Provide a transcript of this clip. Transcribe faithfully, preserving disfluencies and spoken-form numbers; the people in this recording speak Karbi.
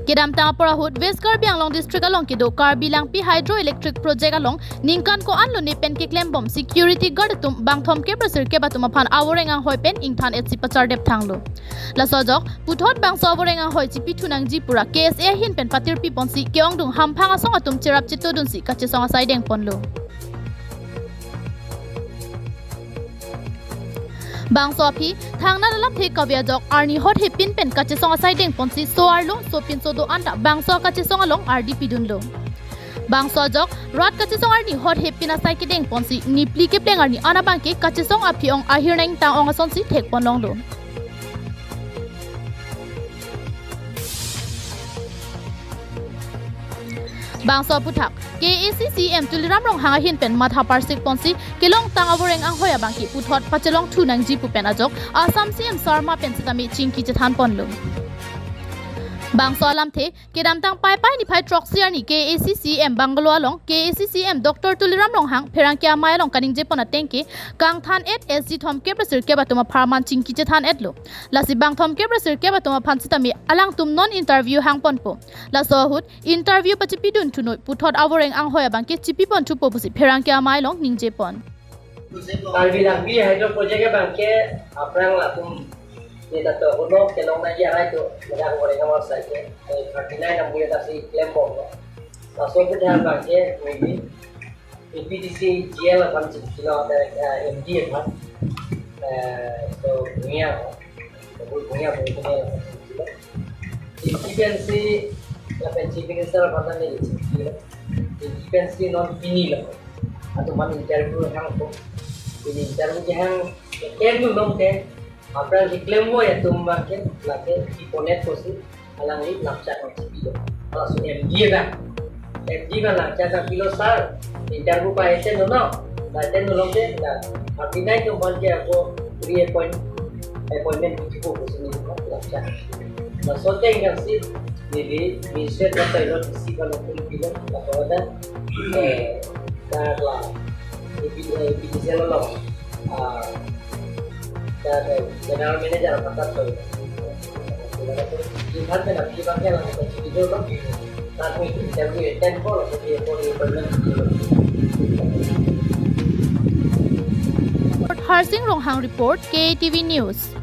Kedamtang apor ahut West Karbi Anglong District along kedo Karbi Langpi Hydroelectric Project along ningkan ko-an lone pen keklembom security guard atum bang thomkep ra sirkep atum aphan avoreng anghoi pen ingthan-etsi pachardep thanglo. Laso ajok puthot bangso avoreng anghoi chipithu nangji pura K S A ahin pen patirpi ponsi ke-ongdung hamphang asong atum cherap chetodunsi kachesong asai dengponlo. Bangso aphi thangnat alamthe kave ajok arni hot hepin pen kachesong asai dengponsi so-arlo sopinso do-an ta bangso kachesong along ardi pidunlo. Bangso ajok rat kachesong arni hot hepin asai kedengponsi niphli kepleng arni an abangke kachesong aphi-ong ahir nang tang-ong asonsi thekponlonglo. Bangso aputhak K A A C C E M Tuliram Ronghang ahin pen matha parsik ponsi kelongtang avoreng anghoi abangke puthot pachelongthu nangji pu pen ajok Assam C M Sarma pen sitame chingki chethanponlo. Bangso alamthe kedamtang Paipai niphai throksi arni K A A C C E M bungalow along K A A C C E M Doctor Tuliram Ronghang pherangke amei along kaningjepon atengke kangthan-et S G thomkep ra sirkep atum apharman chingki chethan-etlo. Lasi bang thomkep ra sirkep atum aphan sitame alangtum non interview hangponpo. Laso ahut interview pachipidun thunoi puthot avoreng anghoi abangke chipiponthupo pusi pherangke amei along ningjepon. Karbi Langpi Hydro Project abangke aphrang latum neta to hono kelong nangji arai to, meda ko rega mar sai ke, eh, thirty nine number ta si klembomlo. Laso aputhak abangke maybe A P D C G L aphan chipilo, eh, M D aphan, eh, to Bhuya, to Bhuya, Bhuya aphan chipilo. Chipilo pensi, lapen Chief Minister aphan ta neli chipilo. Chipilo pensi non pini lo. Atum aphan interview hangpo. Pini interview kehang, kehang dun long ke, aphrang si klembom atum abangke, lake iponet kosi, alangli langchak nangchipilo. Laso M D abang, M D abang langchak nangpilo, sir, interview pa-attend non, pa-attend non ke, la, thirty nine atum abangke ako reappoint, appointment pithupo pusi neli langchak. Laso ateng kan si, neli, Minister na tayo, si ba nangpilo, laso ada, eh, ta la, A P D C along, ah, ta, ta, General Manager aphan ta tayo. Iman pen aphi abangke lang ta chikidolo, ta kami interview attend ko, laso ke ko appointment. Harsing Ronghang report, K A T V News.